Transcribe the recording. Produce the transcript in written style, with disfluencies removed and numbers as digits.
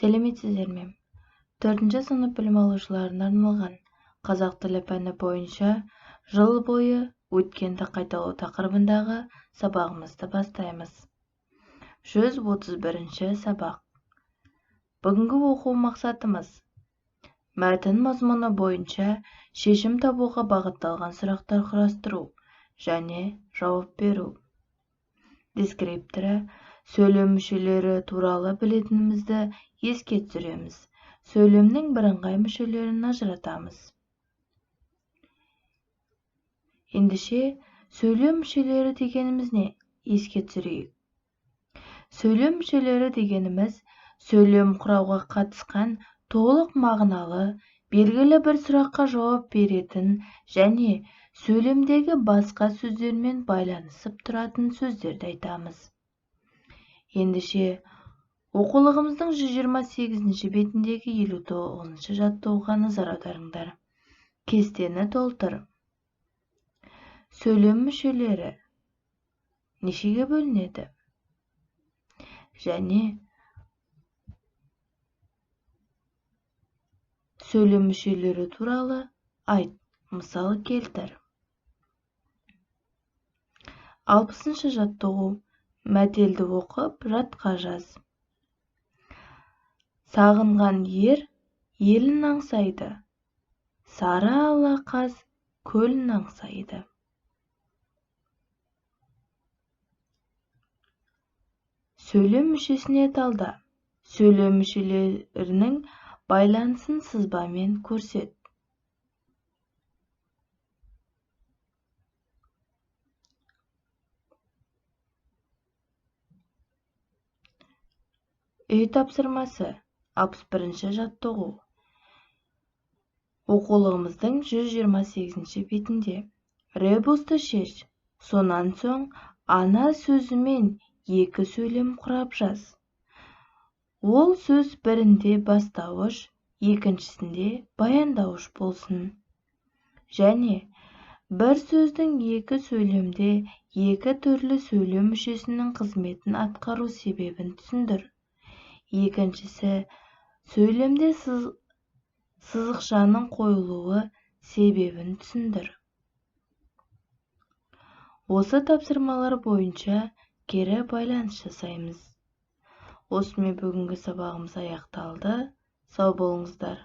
Сәлеметсіздер ме? 4-ші сынып білім алушыларына арналған қазақ тілі пәні бойынша жыл бойы өткенді қайталау тақырыбындағы сабағымызды бастаймыз. 131-ші сабақ. Бүгінгі оқу мақсатымыз мәтін мазмұны бойынша шешім табуға бағытталған сұрақтар құрастыру және жауап беру. Дескрипторы сөйлем мүшелері туралы білетінімізді еске түсіреміз. Сөйлемнің бірыңғай мүшелерін ажыратамыз. Ендеше, сөйлем мүшелері дегеніміз не? Еске түсірейік. Сөйлем мүшелері дегеніміз сөйлем құрауға қатысқан толық мағыналы, белгілі бір сұраққа жауап беретін және сөйлемдегі басқа сөздермен байланысып тұратын сөздерді айтамыз. Ендеше, оқулығымыздың 128-ші бетіндегі 59-шы жаттығуға назар аударыңдар. Кестені толтыр. Сөйлем мүшелері нешеге бөлінеді? Және сөйлем мүшелері туралы айт, мысал келтір. 60-шы жаттығу. Мәтелді оқып, жатқа жаз. Сағынған ер елін аңсайды, сары ала қаз көлін аңсайды. Сөйлем мүшесіне талда. Сөйлем мүшелерінің байланысын сызбамен көрсет. Үй тапсырмасы 61-ші жаттығу. Оқулығымыздың 128-ші бетінде. Ребусты шеш. Сонан соң ана сөзімен екі сөйлем құрап жаз. Ол сөз бірінде бастауыш, екіншісінде баяндауыш болсын. Және бір сөздің екі сөйлемде екі түрлі сөйлем мүшесінің қызметін атқару себебін түсіндір. Екіншісі, сөйлемде сызықшаның қойылуы себебін түсіндір. Осы тапсырмалар бойынша кері байланыс жасаймыз. Осымен бүгінгі сабағымыз аяқталды. Сау болыңыздар.